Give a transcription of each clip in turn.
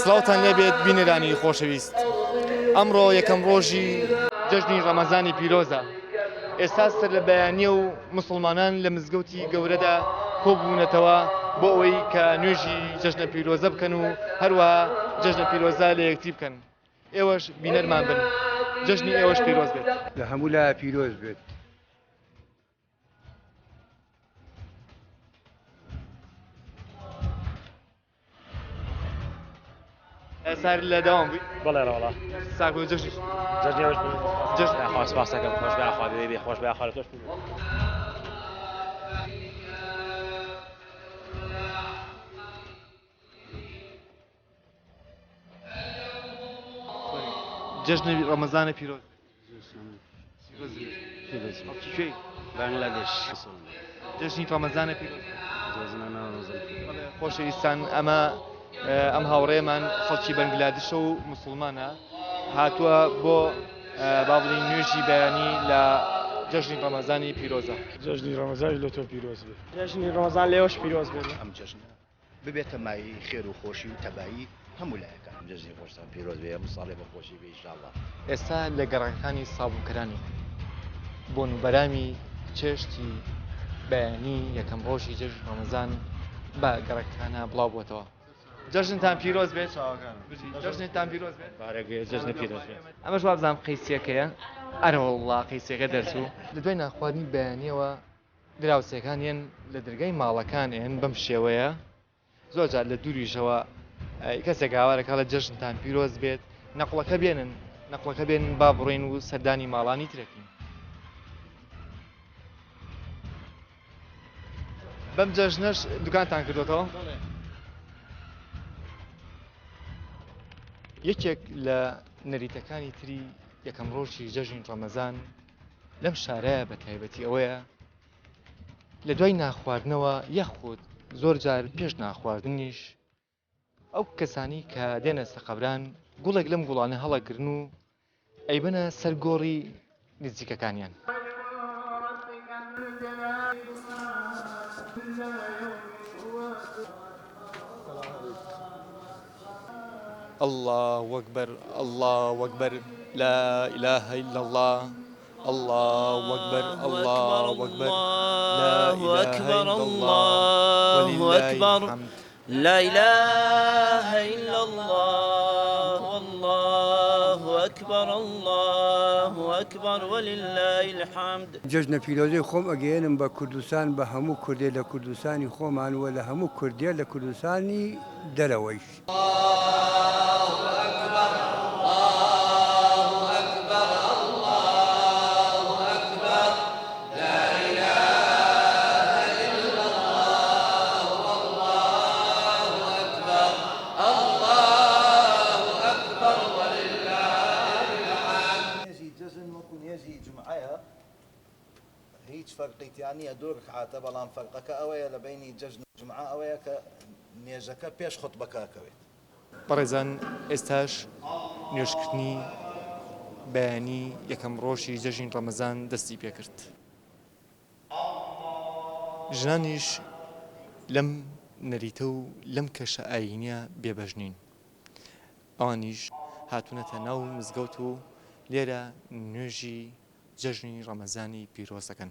سڵاوتان لێبێت بینەرانی خۆشەویست ئەمڕۆ یەکەم ڕۆژی جەژنی ڕەمەزانی پیرۆزە ئێستا سەر لە بەیانیە و مسلمانان لە مزگەوتی گەورەدا کۆبوونەتەوە بۆ ئەوەی کە نوێژی جەژنە پیرۆزە بکەن و هەروەها جەژنە پیرۆزە لە یەکتری بکەن ئێوەش بینەرمان بن جەژنی ئێوەش پیرۆز بێت. لە هەموو لایە پیرۆز بێت. سار لە دەوام بووی؟ بەڵێ ڕۆڵە. ساغ بوو جەژنی جەژنی ئێوەش پیرۆز. جەژن خوا سپاس دەکەم خۆش بێ ئاخوا بێ بێ خۆش بێ ئاخوا لە تۆش پیرۆز. جەژنی ڕەمەزانە پیرۆز بەنگلادش جەژنی ڕەمەزانە پیرۆز خۆشەویستان ئەمە ئەم هاوڕێمان خەڵکی بەنگلادشە و مسلمانە هاتووە بۆ با بڵین نوێژی بەیانی لە جەژنی ڕەمەزانی پیرۆزە. جەژنی ڕەمەزانی لە تۆ پیرۆز بێ. جەژنی ڕەمەزان لێوەش پیرۆز بێ. ئەم جەژنە ببێتە مایەی خێر و خۆشی و تەبایی هەموو لایەکان. جەژنی خۆشتان پیرۆز بێ هەموو ساڵێ بە خۆشی بێ ئیشاڵڵا. ئێستا لە گەڕەکەکانی سابوونکەرانی بۆن و بەرامی چێشتی بەیانی یەکەم ڕۆژی جەژنی ڕەمەزان بە گەڕەکەکانا بڵاو بۆتەوە. جەژنتان پیرۆز بێت. جەژنتان پیرۆز بێت. جەژنت پیرۆز بێت. ئەمەش وابزانم قەیسیەکەیە. ئەرەوەڵڵا قەیسیەکە دەرچوو. لە دوای نانخواردنی بەیانیەوە دراوسێکان یەن لە دەرگای ماڵەکان ئێن بەم شێوەیە زۆر جار لە دووریشەوە کەسێک هاوارەکە لە جەژنتان پیرۆز بێت نەقڵەکە بێنن نەقڵەکە بێنن با بڕۆین و سەردانی ماڵانی ترەکەین. بەم جەژنەش دوکانتان کردوتەوە؟ یەکێک لە نەریتەکانی تری یەکەم ڕۆژی جەژنی ڕەمەزان لەم شارەیە بە تایبەتی ئەوەیە لە دوای ناخواردنەوە یاخود زۆر جار پێش ناخواردنیش ئەو کەسانی کە دێنە سەقەبران گوڵێک لەم گوڵانە هەڵەگرن و ئەیبەنە سەر گۆڕی نزیکەکانیان. اللە اکبر اللە اکبر لا الە الا اللە اللە اکبر اللە اکبر لا الە الا اللە وللە الحمد. لا الە الا اللە واللە اکبر اللە اکبر وللە الحمد. جەژنە پیرۆزەی خۆم ئەگەیەنم بە کوردستان بە هەموو کوردێ لە کوردستانی خۆمان و لە هەموو کوردێ لە کوردستانی دەرەوەیش. نوێژی جەژن وەکو نوێژی جومعەیە هیچ فەرقی تیا نییە دوو ڕکعاتە بەڵام فەرقەکە ئەوەیە لە بەینی جەژن و جومعە ئەوەیە کە نوێژەکە پێش خوتبەکە ئەکەوێت. بەڕێزان ئێستاش نوێژکردنی بەیانی یەکەم ڕۆژی جەژنی ڕەمەزان دەستی پێکرد. ژنانیش لەم نەریتە و لەم کەشە ئایینیە بێبەش نین. ئەوانیش هاتوونەتە ناو مزگەوت و لێرە نوێژی جەژنی ڕەمەزانی پیرۆز دەکەن.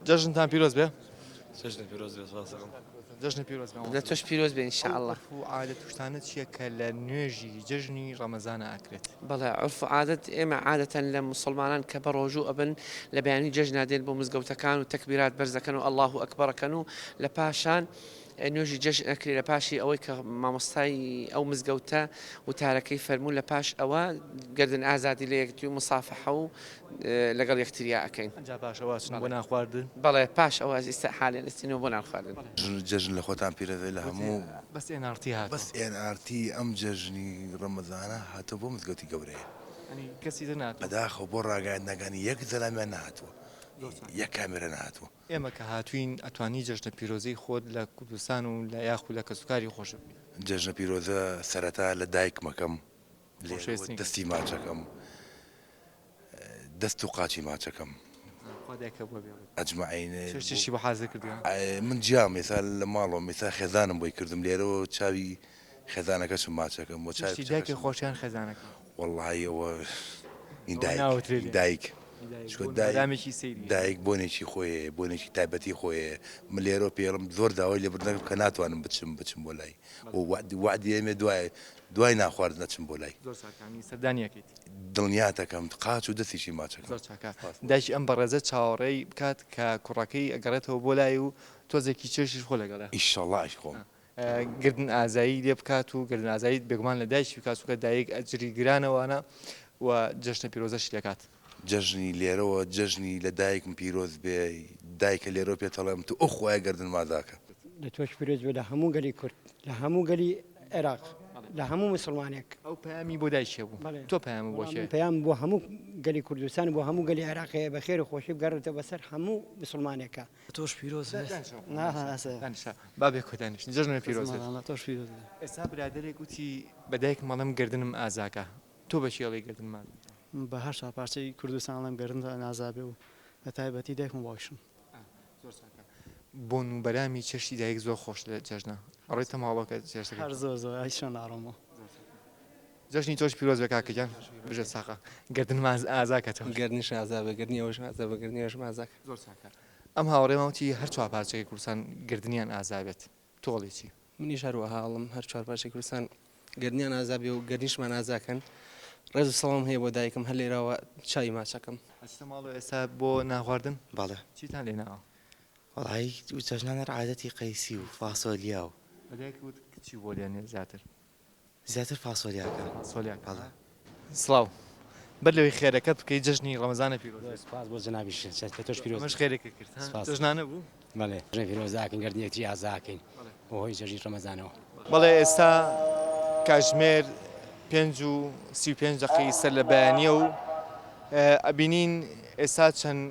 جەژنتان پیرۆز بێ. جەژنت پیرۆز بێ سپاس دەکەم. جەژنت پیرۆز بێ. لە تۆش پیرۆز بێ ان شاء اللە. ئەو عورف و عادەت و شتانە چیە کە لە نوێژی جەژنی ڕەمەزانا ئەکرێت؟ بەڵێ عورف و عادەت ئێمە عادەتەن لە موسڵمانان کە بەڕۆژوو ئەبن لە بەیانی جەژنا دێن بۆ مزگەوتەکان و تەکبیرات بەرز دەکەن و اللە اکبر ئەکەن و لە پاشان. نوێژی جەژن ئەکرێ لە پاشی ئەوەی کە مامۆستای ئەو مزگەوتە وتارەکەی فەرموو لە پاش ئەوە گەردن ئازادی لە یەکتری و موسافەحە و لەگەڵ یەکتریا ئەکەین. ئەنجا پاش ئەوە ئەچن بۆ نان خواردن؟ بەڵێ پاش ئەوە ئیستا حالیەن ئەچینەوە بۆ نان خواردن. جەژن لە خۆتان پیرۆز بێت لە هەموو. بەس ئێن ئاڕ تی هاتووە. بەس ئێن ئاڕ تی ئەم جەژنی ڕەمەزانە هاتووە بۆ مزگەوتی گەورەیە. یانی کەسی تر نەهاتووە؟ بەداخەوە بۆ ڕاگەیاندنەکانی یەک زەلامیان نەهاتووە یەک کامێرا نەهاتووە. ئێمە کە هاتووین ئەتوانی جەژنە پیرۆزەی خۆت لە کوردستان و لە یاخود لە کەسوکاری خۆشت بکەی. جەژنە پیرۆزە سەرەتا لە دایکمەکەم لێرەوە دەستی ماچەکەم دەست و قاچی ماچەکەم. خوا دایکە بۆ بێڵێت. ئەجمەعین. چێشتیشی بۆ حازر کردووە؟ من جیام ئێستا لە ماڵەوەم ئێستا خێزانم بۆی کردم لێرەوە چاوی خێزانەکەشم ماچەکەم وە چاوی چێشتی دایکت خۆشە یان خێزانەکەت؟ وەڵاهی ئەوە دایک چونکە دایک بۆنێکی خۆی هەیە بۆنێکی تایبەتی خۆی هەیە من لێرەوە پێڵم زۆر داوای لێبوردن دەکەم کە ناتوانم بچم بچم بۆ لای وەعدی ئێمە دوای دوای ناخواردن ئەچم بۆ لای. زۆر چاکە یانی سەردانی ئەکەیت. دڵنیاتەکەم قاچ و دەستیشی ماچەکەم. زۆر چاکە دایکی ئەم بەڕێزە چاوەڕێی بکات کە کوڕەکەی ئەگەڕێتەوە بۆ لای و تۆزێکی چێشتیش خۆ لەگەڵە. ئیشەڵا ئەیخۆم. گردن ئازایی لێ بکات و گردن ئازایی بێگومان لە دایکی بکات چونکە دایک ئەجری گرانە وانە و جەژنە پیرۆزەشی دەکات. جەژنی لێرەوە جەژنی لە دایکم پیرۆز بێ دایکە لێرەوە پێت ئەڵێم تو ئەو خوایە گەردن مازاکە. لە تۆش پیرۆز بێ لە هەموو گەلی کورد لە هەموو گەلی عێراق لە هەموو موسڵمانێک. ئەو پەیامی بۆ دایکی هەبوو تۆ پەیامت بۆ کێ؟ من پەیامم بۆ هەموو گەلی کوردستان و بۆ هەموو گەلی عێراق هەیە بە خێر و خۆشی بگەڕێتەوە بەسەر هەموو موسڵمانێکا. تۆش پیرۆز بێت. دانیشە با بێکۆ دانیشین جەژنت پیرۆز بێت. تۆش پیرۆز بێت. ئێستا برادەرێک وتی بە دایکم ئەڵێم گەردنم ئازاکە تۆ بە کێ ئەڵێی گەردنم ئازاکە؟ بە هەر چوار پارچەی کوردستان ئەڵێم گەردنتان ئازا بێ و بە تایبەتی دایکم و باوکیشم. زۆر چاکە. بۆن و بەرامی چێشتی دایک زۆر خۆشە لە جەژنا. ئەڕۆیتە ماڵەوە کە چێشتەکەی. هەر زۆر زۆر ئەی چۆن ناڕۆمەوە. جەژنی تۆش پیرۆز بێ کاکە گیان بژێ ساقە گەردنم ئازا کە تۆش. گەردنیش ئازا بێ گەردنی ئەوەشم ئازا بێ گەردنی ئەوەشم ئازا کە. زۆر چاکە ئەم هاوڕێمان وتی هەر چوار پارچەکەی کوردستان گەردنیان ئازا بێت تۆ ئەڵێی چی؟ منیش هەروەها ئەڵێم هەر چوار پارچەی کوردستان گەردنیان ئازا بێ و گەردنیشمان ئازا کەن ڕێز و سڵاوم هەیە بۆ دایکم هەر لێرەوە چاوی ماچەکەم. ئەچیتە ماڵەوە ئێستا بۆ نان خواردن؟ بەڵێ. چیتان لێ ناوە؟ وەڵایی جەژنان هەر عادەتی قەیسی و فاسۆلیا و. بە دایکت وت چی بۆ لێنێ زیاتر؟ زیاتر فاسۆلیاکە. فاسۆلیاکە. بەڵێ. سڵاو. بەر لەوەی خێرەکەت بکەی جەژنی ڕەمەزانە پیرۆز بێت. سوپاس بۆ جەنابیشت لە تۆش پیرۆز بێت. ئەمەش خێرێکت کرد ها. سوپاس. جەژنانە بوو؟ بەڵێ جەژنی پیرۆز ئەکەین گەردنی یەکتری ئازا ئەکەین بۆ هۆی جەژنی ڕەمەزانەوە. بەڵێ ئێستا کاتژمێر 5:35 دەقەی سەر لە بەیانییە و ئەبینین ئێستا چەند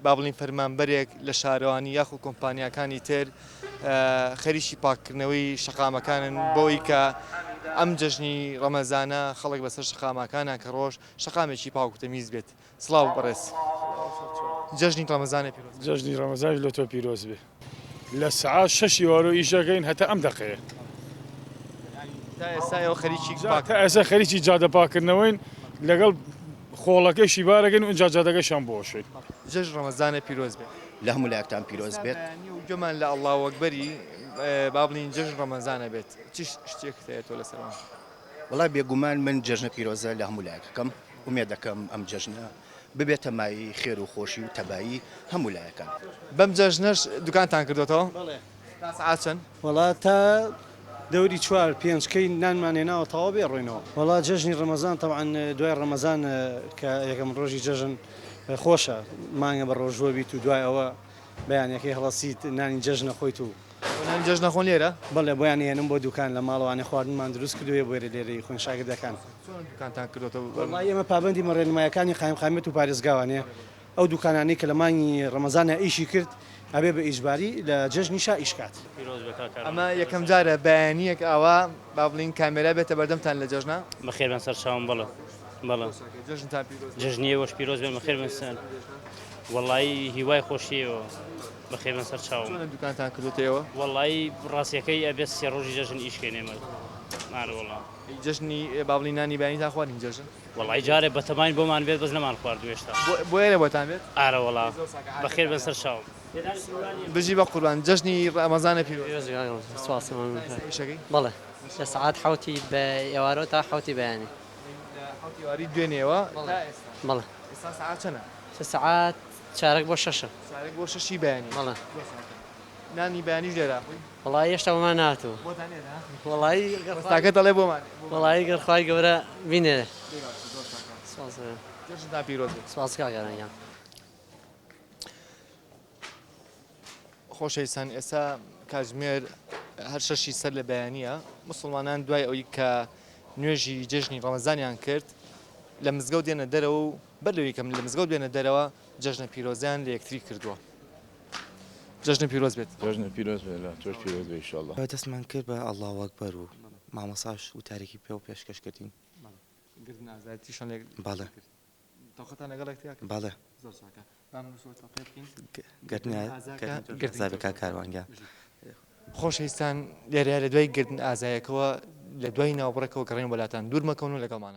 با بڵێین فەرمانبەرێک لە شارەوانی یاخود کۆمپانیاکانی تر خەریکی پاککردنەوەی شەقامەکانن بۆی کە ئەم جەژنی ڕەمەزانە خەڵک بەسەر شەقامەکانە کە ڕۆژ شەقامێکی پاک و تەمیز بێت سڵاو بەڕێز جەژنی ڕەمەزانە پیرۆز جەژنی ڕەمەزانیش لە تۆ پیرۆز بێ. لە سەعات شەشی وارۆ ئیش دەکەین هەتا ئەم دەقەیە. تا ئێستا ئێوە خەریکی پاک. تا ئێستا خەریکی جادە پاککردنەوەین لەگەڵ خۆڵەکەشی بارەکەین و ئینجا جادەکەشیان بۆ ئەشۆین. جەژن ڕەمەزانە پیرۆز بێت. لە هەموو لایەکتان پیرۆز بێت. ئێستا بەیانی و گوێمان لە ئەڵڵاوەکبەری با بڵێین جەژن ڕەمەزانە بێت چ شتێکت هەیە تۆ لەسەر ئەوە؟ وەڵا بێگومان من جەژنە پیرۆزە لە هەموو لایەکەکەم ئومێد دەکەم ئەم جەژنە ببێتە مایەی خێر و خۆشی و تەبایی هەموو لایەکان. بەم جەژنەش دوکانتان کردۆتەوە؟ بەڵێ. تا سەعات چەند؟ وەڵا تا دەوری چوار پێنج کەی نانمان هێناوە تەواو بێ ڕۆینەوە. وەڵا جەژنی ڕەمەزان تەبعەن دوای ڕەمەزان کە یەکەم ڕۆژی جەژن خۆشە مانگە بە ڕۆژووە بیت و دوای ئەوە بەیانەکەی هەڵەسیت نانی جەژنە خۆیت و. بۆ نانی جەژنە خۆن لێرە؟ بەڵێ بۆیان ئەهێنم بۆ دوکان لە ماڵەوانێ خواردنمان دروست کردووە بۆ لێرەی خۆین شاگردەکان. چۆن دوکانتان کردۆتەوە؟ وەڵایی ئێمە پابەندی بە ڕێنمایەکانی قایمقامیەت و پارێزگاوانێ ئەو دوکانانەی کە لە مانگی ڕەمەزانا ئیشی کرد ئەبێ بە ئیجباری لە جەژنیشا ئیش کات. پیرۆز بێ کاک کاروان. ئەمە یەکەم جارە بەیانیەک ئاوا با بڵێین کامێرا بێتە بەردەمتان لە جەژنا؟ بەخێر بێن سەرچاوم بەڵێ بەڵێ. جەژنتان پیرۆز بێت. جەژنی ئێوەش پیرۆز بێت بەخێر بێن سەر وەڵایی هیوای خۆشی ئێوە بەخێر بێن سەر چاوم. چۆنە دوکانتان کردۆتە ئێوە؟ وەڵایی ڕاستیەکەی ئەبێت سێ ڕۆژی جەژن ئیش کەین ئێمە ئارە وەڵا. جەژنی با بڵێین نانی بەیانیتان خوارد هین جەژن؟ وەڵایی جارێ بەتەماین بۆمان بێت بەس نەمان خواردووە هێشتا. بۆ ئێرە بۆتان بێت؟ ئارە وەڵا بەخێر بێن سەر چاوم. بژی بەقوربان جەژنی ڕەمەزانە پیرۆز. پیرۆز بێ سوپاس مەمنون. تا ئێستا ئیشەکەی؟ بەڵێ لە سەعات حەوتی بە ئێوارەوە تا حەوتی بەیانی. لە حەوتی ئێوارەی دوێنێوە تا ئێستا؟ بەڵێ. ئێستا سەعات چەنە؟ ئێستا سەعات چارەک بۆ شەشە. چارەک بۆ شەشی بەیانی. بەڵێ. زۆر چاکە. نانی بەیانیش لێرە ئەخۆی؟ وەڵایی هێشتا بۆمان نەهاتووە. بۆتان نێرە؟ وەڵایی وەستاکە دەڵێ بۆمان. وەڵایی گەر خوای گەورە بینێرێ. دەی باشە زۆر چاکە. سپاس. جەژنتان پیرۆز بێت. سپاس کاک ئارام گیان. خۆشەویستان ئێستا کاتژمێر هەر شەشی سەر لە بەیانییە، موسڵمانان دوای ئەوەی کە نوێژی جەژنی ڕەمەزانیان کرد لە مزگەوت دێنە دەرەوە و بەر لەوەی کە لە مزگەوت بێنە دەرەوە جەژنە پیرۆزیان لە یەکتری کردووە. جەژنە پیرۆز بێت. جەژنت پیرۆز بێت لە تۆش پیرۆز بێت ئیشەڵا. دەستمان کرد بە اللە اکبر و مامۆستاش وتارێکی پێ پێشکەش کردین. گردن ئازایەتیشان لێ بەڵێ. کرد. تەوقەتان لەگەڵ یەکتریا کرد؟ بەڵێ. زۆر چاکە. با من و تۆ تەوقێ بکەین. گردن ئازا بێ کاک کاروان گیان. خۆشەویستان لێرەیە لە دوای گردن ئازایەکەوە لە دوای ناوبڕێکەوە گەڕێن وەلاتان دوور مەکەون و لەگەڵمانە.